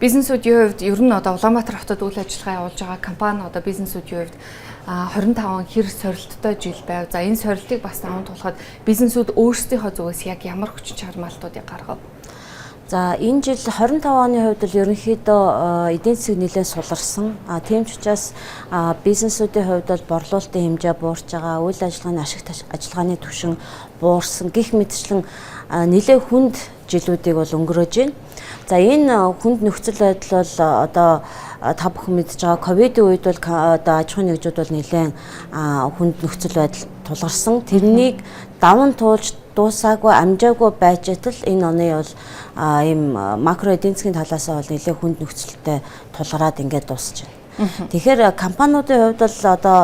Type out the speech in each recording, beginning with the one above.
Бизнесүүдийн хувьд ер нь одоо Улаанбаатар хотод үйл ажиллагаа явуулж байгаа компани одоо бизнесүүдийн хувьд 25 он хэр сорилттой жил байв. За, энэ сорилтыг бас даван туулахад бизнесүүд өөрсдийнхөө зүгээс яг ямар хүчин чармаалтуудыг гаргав? За, энэ жил 25 оны хувьд бол ерөнхийдөө эдийн засаг нэлээд суларсан. Тийм ч учраас бизнесүүдийн хувьд бол борлуулалтын хэмжээ буурч байгаа, үйл ажиллагааны ашиг ажиллагааны түвшин буурсан гэх мэтчлэн нэлээд хүнд жилүүдийг бол өнгөрөөж байна. За, энэ хүнд нөхцөл байдал бол одоо та бүхэн мэдж байгаа, ковидын үед бол одоо аж ахуйн нэгжүүд бол нэлээд хүнд нөхцөл байдал тулгарсан. Тэрнийг даван туулж дуусаагүй, амжаагүй байж байтал энэ оны бол ийм макро эдийн засгийн талаас нь бол нэлээд хүнд нөхцөлтэй тулгараад ингээд дуусч байна. Тэгэхээр компаниудын хувьд бол одоо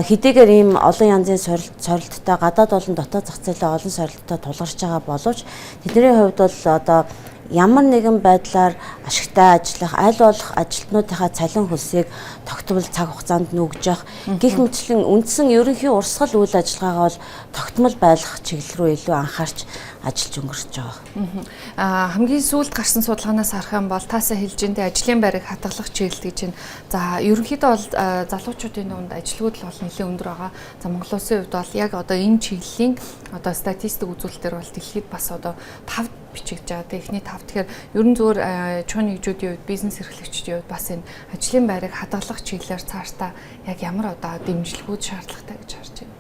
хэдийгээр ийм олон янзын сорилттой, гадаад болон дотоод зах зээлээ олон сорилттой тулгарч байгаа боловч тэдний хувьд бол одоо ямар нэгэн байдлаар ашигтай ажиллах, аль болох ажилтнуудынхаа цалин хөлсийг тогтмол цаг хугацаанд нүгж явах гэх мэтчлэн үндсэн ерөнхий урсгал үйл ажиллагаагаа бол тогтмол байлгах чиглэл рүү илүү анхаарч ажиллаж өнгөрч байгаа. Хамгийн сүүлд гарсан судалгаанаас харах юм бол таасаа хэлж энэ ажлын байрыг хадгалах чиглэл гэж байна. За, ерөнхийдөө бол залуучуудын дунд ажилгүйдэл бол нэлээд өндөр байгаа. За, Монгол улсын хувьд бол яг одоо энэ чиглэлийн одоо статистик үзүүлэлтээр бол дэлхийд бас одоо 5 бичигдэж байгаа. Тэгээ эхний 5. Тэгэхээр ер нь зүгээр чуун нэгжүүдийн хувьд, бизнес эрхлэгчдийн хувьд бас энэ ажлын байрыг хадгалах чиглэлээр цаашдаа яг ямар одоо дэмжлэгүүд шаардлагатай гэж харж байна?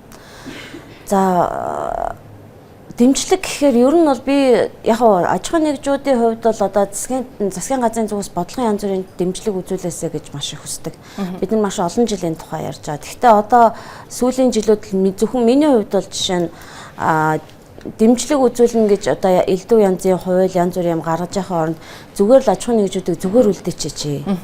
За, дэмжлэг гэхээр ер нь бол би яг аж ахуйн нэгжүүдийн хувьд бол одоо засгийн газрын зүгээс бодлогын янз бүрийн дэмжлэг үзүүлээсэй гэж маш их хүсдэг. Бид нар маш олон жил энэ тухай ярьж байгаа. Гэхдээ одоо сүүлийн жилүүд зөвхөн миний хувьд бол жишээ нь дэмжлэг үзүүлнэ гэж одоо элдв янзын хууль, янз бүрийн юм гаргаж явахын оронд зүгээр л аж ахуйн нэгжүүдийг зүгээр үлдээчээч.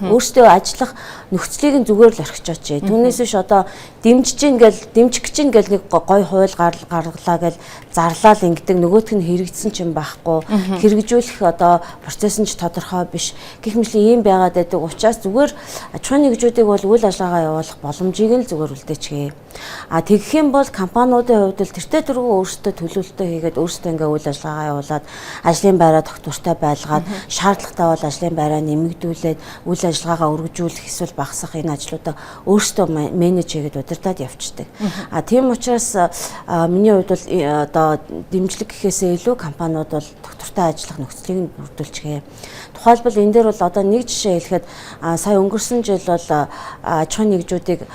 Өөрсдөө ажиллах нөхцөлийг нь зүгээр л орхичооч. Түүнээс биш одоо дэмжиж гин гэл, дэмжих гэж гин гэл нэг гой хууль гаргалаа гэл зарлаал ингэдэг, нөгөөх нь хэрэгжсэн ч юм байхгүй. Хэрэгжүүлэх одоо процесс нь ч тодорхой биш. Гэх мэтлэн ийм байгаад байдаг учраас зүгээр аж ахуйн нэгжүүдийг бол үйл ажиллагаа явуулах боломжийг нь л зүгээр үлдээчгээ. А тэгэх юм бол компаниудын хувьд л тэртээ тэргүй өөрсдөө төлөвлөлтөө хийгээд, өөрсдөө ингээ үйл ажиллагаа явуулаад, ажлын байраа тогтвортой байлгаад, шаардлагатай бол ажлын байраа нэмэгдүүлээд, үйл ажиллагаагаа өргөжүүлэх эсвэл багасгах энэ ажлуудаа өөрсдөө manage хийгээд удирдах явцдаг. А тийм учраас миний хувьд бол одоо дэмжлэг гэхээсээ илүү компаниуд бол тогтвортой ажиллах нөхцөлийг нь бүрдүүлчихээ. Тухайлбал энэ дээр бол одоо нэг жишээ хэлэхэд сая өнгөрсөн жил бол аж ахуйн нэгжүүдийг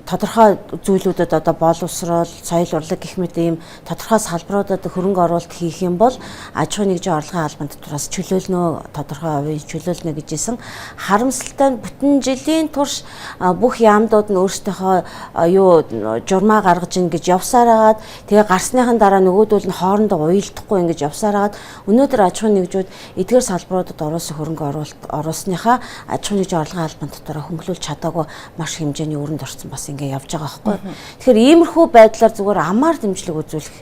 тодорхой зүйлүүдэд одоо боловсрол, соёл урлаг гэх мэт ийм тодорхой салбаруудад хөрөнгө оруулалт хийх юм бол аж ахуйн нэгжийн орлогын албан татвараас чөлөөлнө, тодорхой хувийн чөлөөлнө гэж хэлсэн. Харамсалтай нь бүтэн жилийн турш бүх яамдууд нь өөрсдийнхөө юу журмаа гаргаж ийн гэж явсаар агаад, тэгээ гарсныхан дараа нөгөөдөл нь хоорондоо уялдахгүй ингэж явсаар агаад өнөөдөр аж ахуйн нэгжүүд эдгээр салбаруудад оруулсан хөрөнгө оруулалт оруулсныхаа аж ахуйн нэгжийн орлогын албан татвараа хөнгөлүүлж чадаагүй маш хэмжээний өрөнд орсон, бас ингэ явж байгаа байхгүй. Тэгэхээр иймэрхүү байдлаар зүгээр амаар дэмжлэг үзүүлэх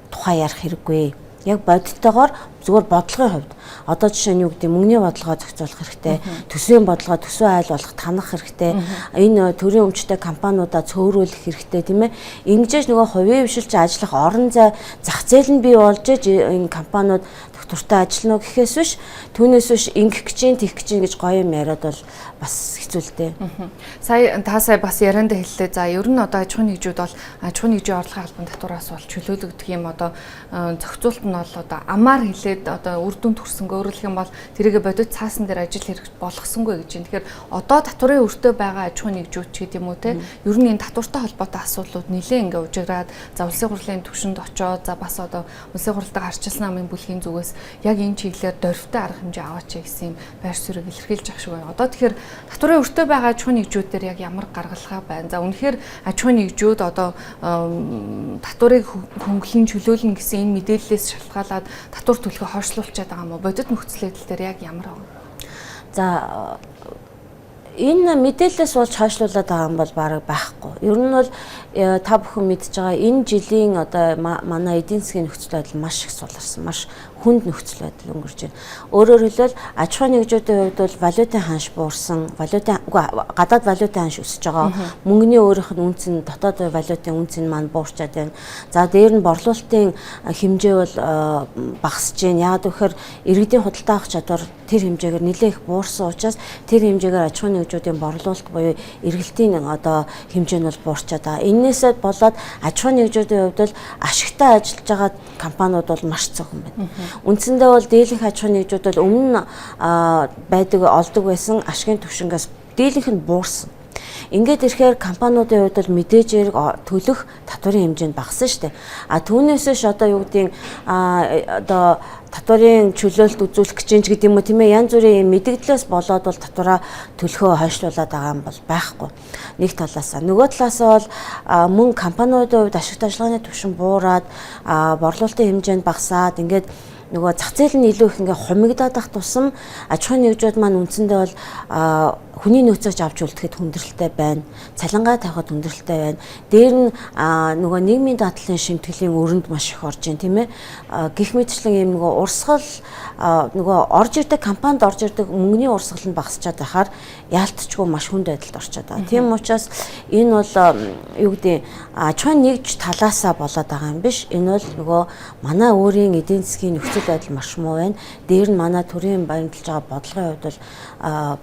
тухай ярих хэрэггүй. Яг бодиттойгоор зүгээр бодлогын хувьд одоо жишээ нь юу гэдэг, мөнгөний бодлогоо зохицуулах хэрэгтэй, төсвийн бодлогоо төсвөө айл болох танах хэрэгтэй, энэ төрийн өмчтэй компаниудаа цөөрүүлэх хэрэгтэй, тийм ээ. Ингэжээж нөгөө хувийн хвшилж ажиллах орон зай, зах зээл нь бий болж энэ компаниуд тогтвортой ажиллана уу гэхээс биш, түүнээс биш ингэх гэж чинь, тэгэх гэж чинь гэж гоё юм яриад бол бас хэцүү л дээ. Сая та сая бас яриандаа хэллээ. За, ер нь одоо аж ахуйн нэгжүүд бол аж ахуйн нэгжийн орлогын албан татвараас бол чөлөөлөгдөх юм одоо зохицуулт нь бол одоо амаар хэлээд одоо үр дүн төрсөнгөө, өөрөлдөх юм бол тэрийгэ бодит цаасан дээр ажил хэрэг болгосонгүй гэж байна. Тэгэхээр одоо татварын өртөө байгаа аж ахуйн нэгжүүд ч гэдэг юм уу те, ер нь энэ татвартай холбоотой асуудлууд нэлээд ингээ ужиграад, за, улсын хурлын түвшинд очоод, за, бас одоо улсын хурлд арчилсан намын бүлгийн зүгээс яг энэ чиглэлээр дорвтой арга хэмжээ аваач гэсэн юм байр суурийг илэрхийлж ах шиг байна. Одоо тэгэхээр татварын өртөө байгаа аж ахуйн нэгжүүдээр яг ямар гаргалгаа байна? За, үнэхээр аж ахуйн нэгжүүд одоо татварыг хөнгөлөн чөлөөлнө гэсэн энэ мэдээллээс шалтгаалаад татвар төлөхөө хойшлуулчаад байгаа юм уу? Бодит нөхцөл байдал дээр яг ямар байна? За, энэ мэдээллээс болж хойшлуулад байгаа юм бол бараг байхгүй. Ер нь бол та бүхэн мэдж байгаа, энэ жилийн одоо манай эдийн засгийн нөхцөл байдал маш их суларсан, маш Хүнд нөхцөл байдал өнгөрч байна. Өөрөөр хэлбэл, аж ахуйн нэгжүүдийн хувьд бол валютын ханш буурсан, валютын, үгүй, гадаад валютын ханш өсөж байгаа. Мөнгөний өөрийнх нь үнэ нь, дотоод валютын үнэ нь маань буурчаад байна. За, дээр нь борлуулалтын хэмжээ бол багасж байна. Яагаад гэхээр иргэдийн худалдаа авах чадвар тэр хэмжээгээр нэлээх их буурсан учраас тэр хэмжээгээр аж ахуйн нэгжүүдийн борлуулалт буюу эргэлтийн одоо хэмжээ нь бол буурчаад байгаа. Эннээсээ болоод аж ахуйн нэгжүүдийн хувьд бол ашигтай ажиллаж байгаа компаниуд бол маш цөөхөн байна. Үндсэндээ бол дийлэнх аж ахуйн нэгжүүд бол өмнө байдаг, олдог байсан ашигын түвшингээс дийлэнх нь буурсан. Ингээд ирэхээр компаниудын хувьд бол мэдээж хэрэг төлөх татварын хэмжээнд багассан шүү дээ. А түүнээс биш одоо юу гэдгийг, одоо татварын чөлөөлт үзүүлэх гэж юм ч гэдэг юм уу, тийм ээ, янз бүрийн юм мэдэгдлээс болоод бол татвараа төлөхөө хойшлуулад байгаа юм бол байхгүй. Нэг талаасаа. Нөгөө талаасаа бол мөн компаниудын хувьд ашигт ажиллагааны түвшин буураад, борлуулалтын хэмжээнд багасаад, ингээд нөгөө зах зээл нь илүү их ингээ хумигдаад ах тусам аж ахуйн нэгжүүд маань үндсэндээ бол хүний нөөцөөч авч үлдэхэд хүндрэлтэй байна. Цалингаа тавихад хүндрэлтэй байна. Дээр нь нөгөө нийгмийн даатгалын шимтгэлийн өрөнд маш их орж ийн, тийм ээ. Гэх мэтчлэн юм нөгөө урсгал, нөгөө орж ирдэг, компанид орж ирдэг мөнгөний урсгал нь багасчаад байхаар яалтчгүй маш хүнд байдалд орчоод байгаа. Тийм учраас энэ бол, юу гэдэг, аж ахуйн нэгж талаасаа болоод байгаа юм биш. Энэ бол нөгөө манай өөрийн эдийн засгийн нөхцөл байдал маш муу байна. Дээр нь манай төрийн баримталж байгаа бодлогын хувьд бол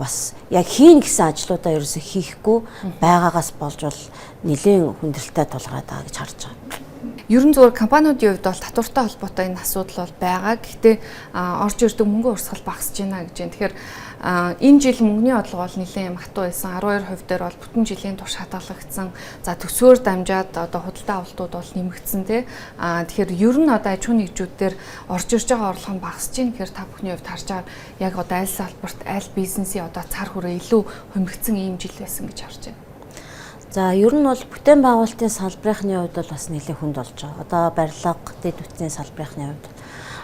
бас яг хийн гэсэн ажлуудаа ерөөсөө хийхгүй байгаагаас болж бол нэлээн хүндрэлтэй тулгараад байгаа гэж харж байгаа. Ер нь зүгээр компаниудын хувьд бол татвартай холбоотой энэ асуудал бол байгаа. Гэхдээ орж ирдэг мөнгө урсгал багасж байна гэж байна. Тэгэхээр энэ жил мөнгөний одлого бол нэлээд юм хатуу байсан. 12% дээр бол бүтэн жилийн турш хадгалагдсан. За, төсвөөр дамжаад одоо худалдаа авалтууд бол нэмэгдсэн, тий. Тэгэхээр ер нь одоо аж ахуйн нэгжүүд дээр орж ирж байгаа орлого нь багасж байна гэхээр та бүхний хувьд харж байгаа яг одоо аль салбарт, аль бизнесийн одоо цар хүрээ илүү хумигдсан ийм жил байсан гэж харж байна? За, ер нь бол бүтээн байгуулалтын салбарынхны хувьд бол бас нэлээд хүнд болж байгаа. Одоо барилга, дэд бүтцийн салбарынхны хувьд.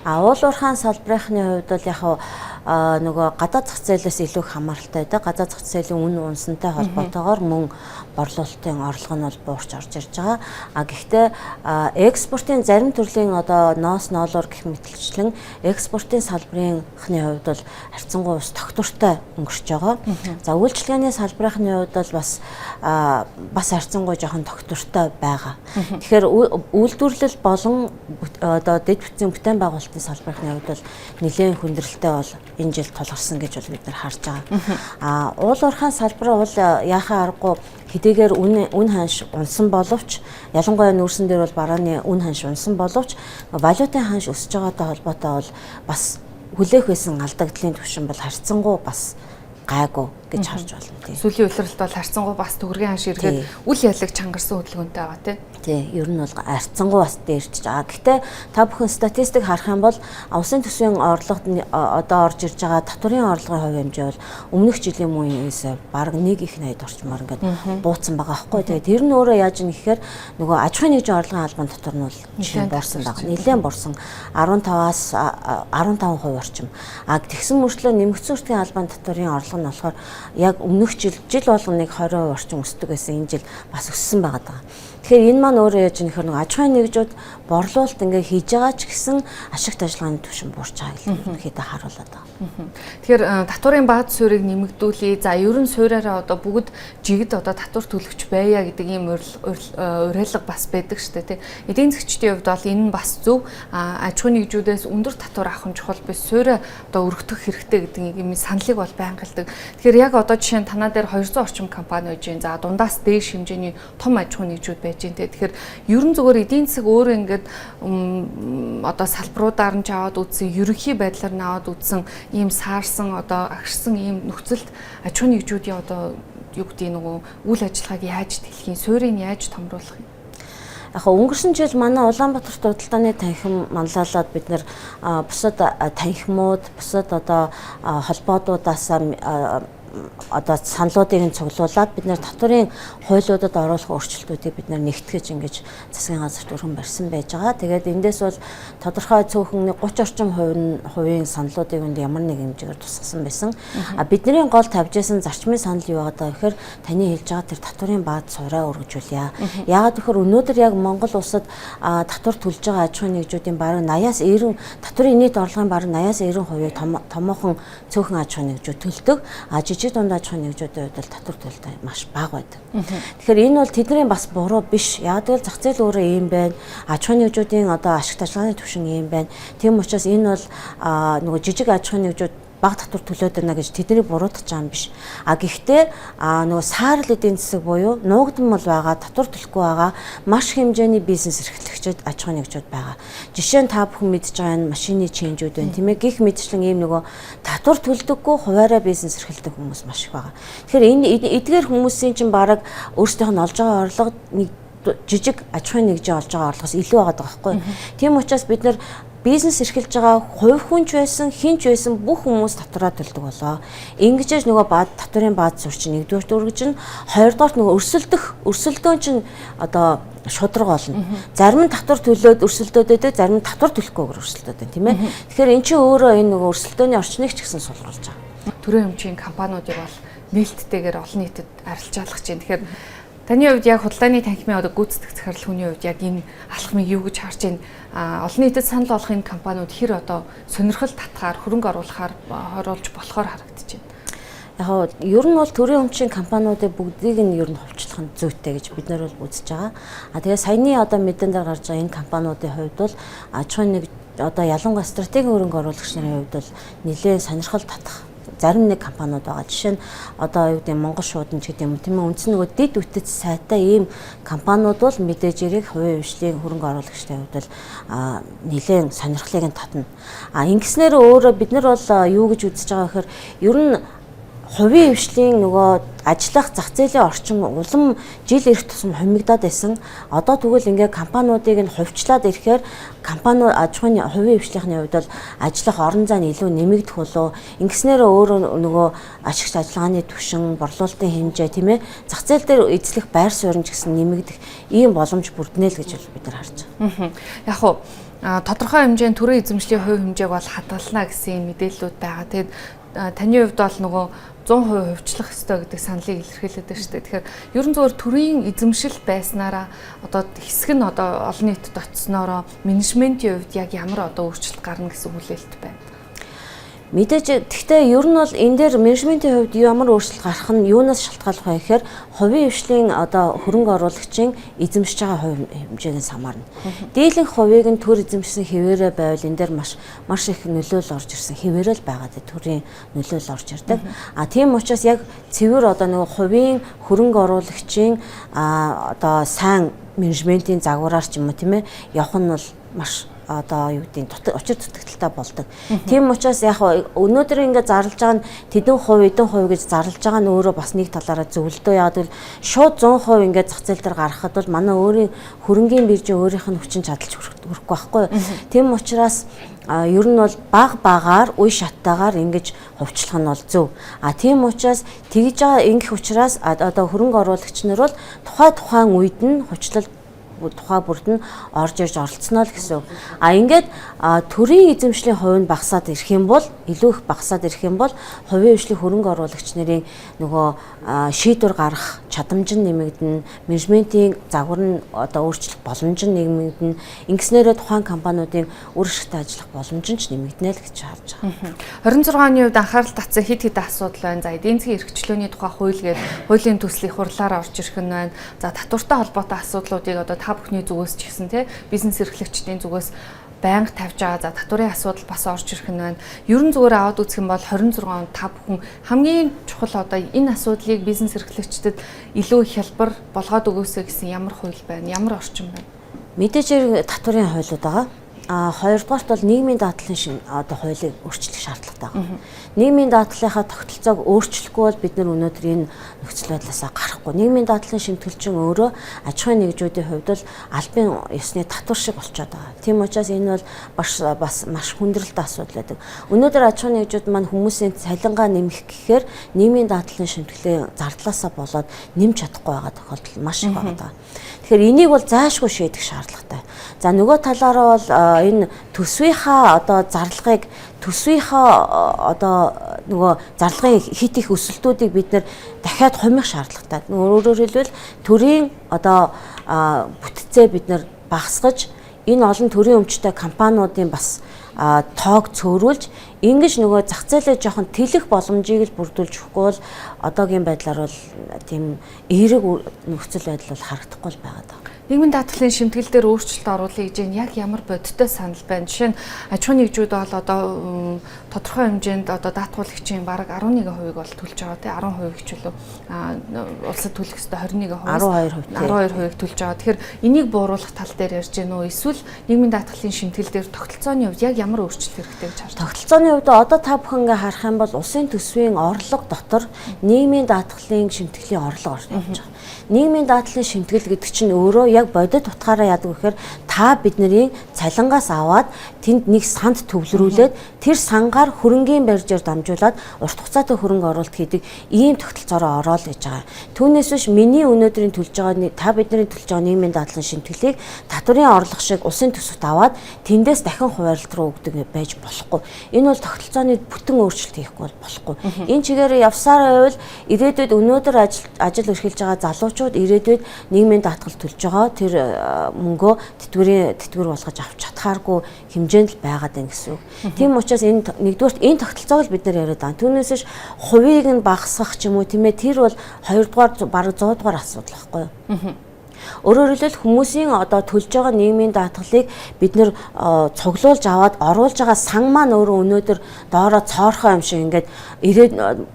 А уул уурхайн салбарынхны хувьд бол яг нөгөө гадаад зах зээлээс илүү их хамааралтай байдаг. Гадаад зах зээлийн үн унсантай холбоотойгоор мөн борлуулалтын орлого нь бол буурч орж ирж байгаа. А гэхдээ экспортын зарим төрлийн одоо ноос ноолоор гэх мэтчлэн экспортын салбарынхны хувьд бол харьцангуй ус тогтвортой өнгөрч байгаа. За, үйлчилгээний салбарынхны хувьд бол бас харьцангуй жоохон тогтвортой байгаа. Тэгэхээр үйлдвэрлэл болон одоо дэд бүтцийн, бүтээн байгуулалтын салбарынхны хувьд бол нэлээн хүндрэлтэй бол энэ жил тулгарсан гэж бол бид нар харж байгаа. А уул уурхайн салбар бол яхаа аргагүй хэдийгээр үн ханш унсан боловч, ялангуяа нүүрсэн дээр бол барааны үн ханш унсан боловч, валютын ханш өсөж байгаатай холбоотой бол бас хүлээх байсан алдагдлын түвшин бол харьцангуй бас гайгүй гэж харж байна. Тийм. Сүүлийн улиралд бол харьцангуй бас төгрөгийн ханш эргээд үл ялаг чангарсан хөдөлгөөнтэй байгаа, тий. Тий, ер нь бол харьцангуй бас дээрчж байгаа. Гэхдээ та бүхэн статистик харах юм бол улсын төсвийн орлогод одоо орж ирж байгаа татварын орлогын хувь хэмжээ бол өмнөх жилийн үеэс бараг нэг их 80 орчмоор ингээд бууцсан байгаа байхгүй. Тэгээд тэр нь өөрөө яаж юм гэхээр нөгөө аж ахуйн нэгжийн орлогын албан татвар нь бол жишээ буурсан байгаа. Нэлээд буурсан, 15-аас 15% орчим. А тэгсэн мөртлөө нэмэгдсэн өртгийн албан татварын орлого нь болохоор яг өмнөх жил жил болгоныг 20% орчим өсдөг байсан. Энэ жил бас өссөн байгаа даа. Тэгэхээр энэ маань өөрөө яаж юм гэхээр нэг аж ахуйн нэгжүүд борлуулалт ингээ хийж байгаа ч гэсэн ашигт ажиллагааны түвшин буурч байгаа гэж ерөнхийдөө харуулад байгаа. Тэгэхээр татварын бааз суурийг нэмэгдүүлье. За, ер нь суураараа одоо бүгд жигд одоо татвар төлөгч байя гэдэг ийм уриалга бас байдаг шүү дээ, тий. Эдийн засгчдын хувьд бол энэ нь бас зөв. Аж ахуйн нэгжүүдээс өндөр татвар авах нь чухал биш. Суураа одоо өргөдөх хэрэгтэй гэдэг ийм саналыг бол байнга хэлдэг. Тэгэхээр яг одоо жишээ нь танаа дээр 200 орчим компани байж байна. За, дундаас дээш хэмжээний том аж ахуйн нэгжүүд байж байна, те. Тэгэхээр ер нь зүгээр эдийн засаг өөрөө ингээд одоо салбаруудаар нь ч аваад үзсэн, ерөнхий байдлаар нь аваад үзсэн, ийм саарсан, одоо агшсан ийм нөхцөлд аж ахуйн нэгжүүдийн одоо юу гэдэг, нөгөө үйл ажиллагааг яаж тэлхийн, суурийг яаж томруулах юм? Яг өнгөрсөн жил манай Улаанбаатарт худалдааны танхим манлайлаад бид нэр бусад танхимууд, бусад одоо холбоодуудаас одоо саналуудыг нь цуглуулад бид нэр татварын хуулиудад оруулах өөрчлөлтүүдийг бид нэр нэгтгэж ингэж засгийн газарт өргөн барьсан байж байгаа. Тэгээд эндээс бол тодорхой цөөхөн 30 орчим хувийн саналуудыг энд ямар нэг хэмжээгээр тусгасан байсан. А бидний гол тавьж исэн зарчмын санал юу байгаа гэхээр таны хэлж байгаа тэр татварын бааз сураа өргөжүүлье. Яагаад гэхээр өнөөдөр яг Монгол улсад татвар төлж байгаа аж ахуйн нэгжүүдийн бараг 80-аас 90 татварын нийт орлогын бараг 80-аас 90%-ийг томоохон цөөхөн аж ахуйн нэгжүүд төлдөг. А жижиг дунд аж ахуйн нэгжүүдийн хувьд бол татвар төлөлт маш бага байдаг. Тэгэхээр энэ бол тэдний бас буруу биш. Яг гэвэл зах зээл өөрөө ийм байна. Аж ахуйн нэгжүүдийн одоо ашигт ажиллагааны түвшин ийм байна. Тийм учраас энэ бол нөгөө жижиг аж ахуйн нэгжүүд бага татвар төлөөд байна гэж тэднийг буруутгах юм биш. А гэхдээ нөгөө саарл эдийн засаг буюу нуугдмал байгаа, татвар төлөхгүй байгаа маш хэмжээний бизнес эрхлэгчид аж ахуйн нэгжүүд байгаа. Жишээ нь та бүхэн мэдж байгаа энэ машины ченжүүд байна, тийм ээ. Гэх мэтчлэн ийм нөгөө татвар төлдөггүй хуваараа бизнес эрхэлдэг хүмүүс маш их байгаа. Тэгэхээр энэ эдгээр хүмүүсийн чинь бараг өөрсдийнх нь олж байгаа орлого нэг жижиг аж ахуйн нэгжийн олж байгаа орлогоос илүү байгаа байхгүй. Тийм учраас бид нар бизнес эрхэлж байгаа хувь хүн ч байсан, хэн ч байсан бүх хүмүүс татвараа төлдөг болоо. Ингэж нөгөө баад татварын бааз суурь чинь нэгдүгээрт өргөжин, хоёрдугаарт нөгөө өрсөлдөөн чинь одоо шударга болно. Зарим нь татвар төлөөд өрсөлдөөд байдаг, зарим нь татвар төлөхгүйгээр өрсөлдөөд байна, тийм ээ. Тэгэхээр эн чинь өөрөө энэ нөгөө өрсөлдөөний орчныг ч гэсэн сулруулж байгаа. Төрийн өмчийн компаниудыг бол нээлттэйгээр олон нийтэд арилжаалах чинь. Тэгэхээр таны хувьд яг худалдааны танхимын одоо гүйцэтгэх захирал хүний хувьд яг энэ алхмыг юу гэж харж байна? Олон нийтэд санал болгох энэ компаниуд хэр одоо сонирхол татхаар, хөрөнгө оруулахаар оруулж болохоор харагдаж байна? Яг ер нь бол төрийн өмчийн компаниудыг бүгдийг нь ер нь хувьчлах нь зүйтэй гэж бид нар бол үзэж байгаа. А тэгээ саяны одоо мэдэн дээр гарч байгаа энэ компаниудын хувьд бол аж ахуйн нэг одоо ялангуяа стратегийн хөрөнгө оруулагч нарын хувьд бол нэлээд сонирхол татах зарим нэг компаниуд байгаа. Жишээ нь одоо юу гэдэг Монгол шуудан ч гэдэг юм, тийм ээ, үндсэн нөгөө дэд үтэц сайтай ийм компаниуд бол мэдээж хэрэг хувийн хвшлийн хөрөнгө оруулагчдын хувьд бол нэлээд сонирхлыг нь татна. А ингэснээр өөрөө бид нар бол юу гэж үзэж байгаа гэхээр ер нь хувийн хвшлийн нөгөө ажиллах зах зээлийн орчин улам жил ирэх тусам хумигдаад байсан. Одоо тэгвэл ингээ компаниудыг нь хувьчлаад ирэхээр компаниуд аж ахуйн хувийн хвшлийнхний хувьд бол ажиллах орон зай нь илүү нэмэгдэх болов. Ингэснээр өөрөө нөгөө ашигт ажиллагааны түвшин, борлуулалтын хэмжээ, тийм ээ, зах зээл дээр эзлэх байр суурь нь ч гэсэн нэмэгдэх ийм боломж бүрднэ л гэж бид нар харж байгаа. Яг хуу тодорхой хэмжээнд төрийн эзэмшлийн хувь хэмжээг бол хадгална гэсэн мэдээллүүд байгаа. Тэгээд таны хувьд бол нөгөө 100% хувьчлах ёстой гэдэг саналыг илэрхийлээд байна шүү дээ. Тэгэхээр ерөн зөвөр төрийн эзэмшил байснараа одоо хэсэг нь одоо олон нийтэд очсноороо менежментийн хувьд яг ямар одоо өөрчлөлт гарна гэсэн хүлээлт байна? Мэдээж гэхдээ ер нь бол энэ дээр менежментийн хувьд ямар өөрчлөлт гарах нь юунаас шалтгааллах вэ гэхээр хувийн хвшлийн одоо хөрөнгө оруулагчийн эзэмшиж байгаа хувь хэмжээнээс хамаарна. Дийлэнх хувийг нь төр эзэмшсэн хэвээрээ байвал энэ дээр маш их нөлөөлөл орж ирсэн хэвээрээ л байгаа, төрийн нөлөөлөл орж ирдэг. А тийм учраас яг цэвэр одоо нөгөө хувийн хөрөнгө оруулагчийн одоо сайн менежментийн загвараар ч юм уу, тийм ээ, явах нь бол маш одоо юу гэдэг учир дутагдaltaй болдог. Тийм учраас яг өнөөдөр ингээд зарлж байгаа нь тэдэн хувь, эдэн хувь гэж зарлж байгаа нь өөрөө бас нэг талаараа зөвлөдөө. Яг бол шууд 100% ингээд зах зээл дээр гаргахад бол манай өөрийн хөрөнгийн биржийн өөрийнх нь хүчин чадалж хүрэхгүй байхгүй. Тийм учраас ер нь бол баг багаар үе шаттайгаар ингэж хувьчлах нь бол зөв. А тийм учраас тэгж байгаа ингэх учраас одоо хөрөнгө оруулагч нар бол тухайн үед нь хувьчлал тухай бүрд нь орж ирж оролцсноо л гэсэн үг. А ингээд төрийн эзэмшлийн хувь нь багасаад ирэх юм бол, илүү их багасаад ирэх юм бол хувийн хвшлийн хөрөнгө оруулагч нарын нөгөө шийдвэр гаргах чадамж нь нэмэгдэнэ, менежментийн загвар нь одоо өөрчлөх боломж нь нэмэгдэнэ. Ингэснээрээ тухайн компаниудын үр ашигтай ажиллах боломж нь ч нэмэгдэнэ л гэж харж байгаа. 26 оны хувьд анхаарал татсан хэд хэдэн асуудал байна. За, эдийн засгийн эрхчлөөний тухай хууль гээд хуулийн төсөл их хурлаараа орж ирэх нь байна. За, татвартай холбоотой асуудлуудыг одоо та бүхний зүгээс ч гэсэн, тий, бизнес эрхлэгчдийн зүгээс байнга тавьж байгаа. За, татварын асуудал бас орж ирэх нь байна. Ер нь зүгээр аваад үзэх юм бол 26 онд та бүхэн хамгийн чухал одоо энэ асуудлыг бизнес эрхлэгчдэд илүү хялбар болгоод өгөөсэй гэсэн ямар хууль байна? Ямар орчин байна? Мэдээж татварын хуулиуд байгаа. А хоёрдугаарт бол нийгмийн даатгалын шин одоо хуулийг өөрчлөх шаардлагатай байна. Нийгмийн даатгалынхаа тогтолцоог өөрчлөхгүй бол бид нар өнөөдөр энэ нөхцөл байдлаасаа гарахгүй. Нийгмийн даатгалын шимтгэлчин өөрөө аж ахуйн нэгжүүдийн хувьд бол албан ёсны татвар шиг болчиход байгаа. Тийм учраас энэ бол бас маш хүндрэлтэй асуудал байдаг. Өнөөдөр аж ахуйн нэгжүүд маань хүмүүсийн цалингаа нэмэх гэхээр нийгмийн даатгалын шимтгэлийн зардлаасаа болоод нэмж чадахгүй байгаа тохиолдол маш их байгаа. Тэгэхээр энийг бол зайлшгүй шийдэх шаардлагатай. За нөгөө талаараа бол энэ төсвийнхаа одоо зарлагыг төсвийнхаа одоо нөгөө зарлагын хит их өсөлтүүдийг бид нэр дахиад хумих шаардлагатай. Өөрөөр хэлбэл төрийн одоо бүтцээ бид нэр багасгаж энэ олон төрийн өмчтэй компаниудын бас тоог цөөрүүлж ингэж нөгөө зах зээлээ жоохон тэлэх боломжийг л бүрдүүлж өгөхгүй бол одоогийн байдлаар бол тийм эерэг нөхцөл байдал бол харагдахгүй л байгаа даа. Нийгмийн даатгалын шимтгэл дээр өөрчлөлт оруулъя гэж энэ яг ямар бодиттой санал байна? Жишээ нь аж ахуйн нэгжүүд бол одоо тодорхой хэмжээнд одоо даатгуулагчийн бараг 11%-ийг бол төлж байгаа тий 10% хичээлөө улсад төлөх ёстой 21%, 12%, 12%-ийг төлж байгаа. Тэгэхээр энийг бууруулах тал дээр ярьж гэнэ үү? Эсвэл нийгмийн даатгалын шимтгэл дээр тогтолцооны хувьд яг ямар өөрчлөлт хэрэгтэй гэж харж байна? Тогтолцооны хувьд одоо та бүхэн ингээ харах юм бол улсын төсвийн орлого дотор нийгмийн даатгалын шимтгэлийн орлого орж байгаа. Нийгмийн даатгалын шимтгэл гэдэг чинь өөрөө яг бодит утгаараа яадаг вэхээр та бидний цалингаас аваад тэнд нэг санд төвлөрүүлээд тэр сангаар хөрөнгийн барьжаар дамжуулаад урт хугацаатай хөрөнгө оруулалт хийдэг ийм тогтолцоороо ороод гэж байгаа. Түүнээс биш миний өнөөдрийн төлж байгаа та бидний төлж байгаа нийгмийн даатгалын шимтгэлийг татварын орлого шиг улсын төсөвт аваад тэндээс дахин хуваарлт руу өгдөг байж болохгүй. Энэ бол тогтолцооны бүтэн өөрчлөлт хийхгүй бол болохгүй. Энэ чигээр явсаар байвал ирээдүйд өнөөдөр ажил эрхэлж байгаа залуучууд ирээдүйд нийгмийн даатгал төлж байгаа тэр мөнгөө тэтгэвэр болгож авч чадхааргүй хэмжээнд л байгаад байна гэсэн үг. Тийм учраас энэ нэгдүгээрт энэ тогтолцоог л бид нар яриад байгаа. Түүнээс биш хувийг нь багасгах ч юм уу тийм ээ тэр бол хоёрдугаар бараг 100 дугаар асуудал байхгүй юу? Өөрөөр хэлбэл хүмүүсийн одоо төлж байгаа нийгмийн даатгалыг бид нэр цуглуулж аваад оруулж байгаа сан маань өөрөө өнөөдөр доороо цоорхон юм шиг ингээд ирээд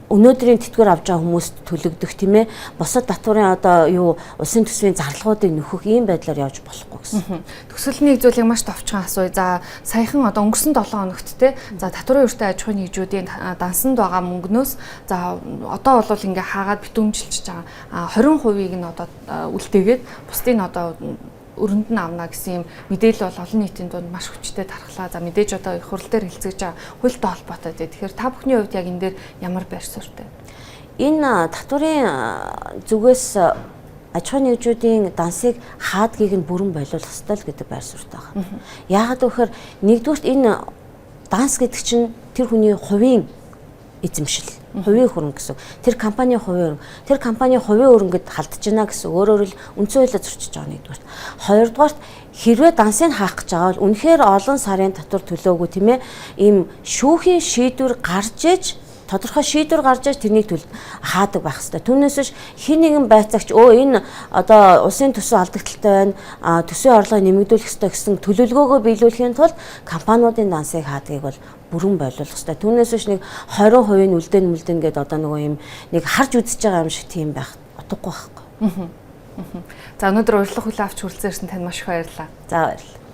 өнөөдрийн тэтгэвэр авч байгаа хүмүүст төлөгдөх тийм ээ бусад татварын одоо юу улсын төсвийн зарлагуудыг нөхөх ийм байдлаар явж болохгүй гэсэн. Төгсгөлний зүйлийг маш товчхон асууя. За саяхан одоо өнгөрсөн 7 хоногт те за татварын өртөө аж ахуйн нэгжүүдийн дансанд байгаа мөнгнөөс за одоо бол ингээ хаагаад битүүмжилж байгаа 20%-ийг нь одоо үлдээгээд бусдыг нь одоо өрөнд нь авна гэсэн юм мэдээлэл бол олон нийтийн дунд маш хүчтэй тархлаа. За мэдээж одоо их хурал дээр хэлцэж байгаа хуультай холбоотой. Тэгэхээр та бүхний хувьд яг энэ дээр ямар байр суурьтай? Энэ татварын зүгээс аж ахуйн нэгжүүдийн дансыг хаадгийг нь бүрэн болиулах ёстой л гэдэг байр суурьтай байна. Яагаад гэвэл нэгдүгürt энэ данс гэдэг чинь тэр хүний хувийн эзэмшил, хувийн хөрөнгө гэсэн. Тэр компанийн хувийн хөрөнгө. Тэр компанийн хувийн хөрөнгөд халдж байна гэсэн. Өөрөөр хэл үндсэн хуулиа зөрчиж байгаа нэгдүгürt. Хоёрдугаарт хэрвээ дансыг хаах гэж байгаа бол үнэхээр олон сарын татвар төлөөгүй тийм ээ ийм шүүхийн шийдвэр гарч иж тодорхой шийдвэр гарч иж тэрнийг төл хаадаг байх хэрэгтэй. Түүнээс биш хин нэгэн байцаагч энэ одоо улсын төсөв алдагдaltaй байна, төсвийн орлогыг нэмэгдүүлэх хэрэгтэй гэсэн төлөвлөгөөгөө биелүүлэхийн тулд компаниудын дансыг хаадгийг бол бүрэн болиулах хэрэгтэй. Түүнээс биш нэг 20% нь үлдээн мүлдэн гэдээ одоо нөгөө юм нэг харж үзэж байгаа юм шиг тийм байх утгагүй байхгүй. За өнөөдөр урилга хүлээн авч хүрэлцэн ирсэн танд маш их баярлалаа. За баярлалаа.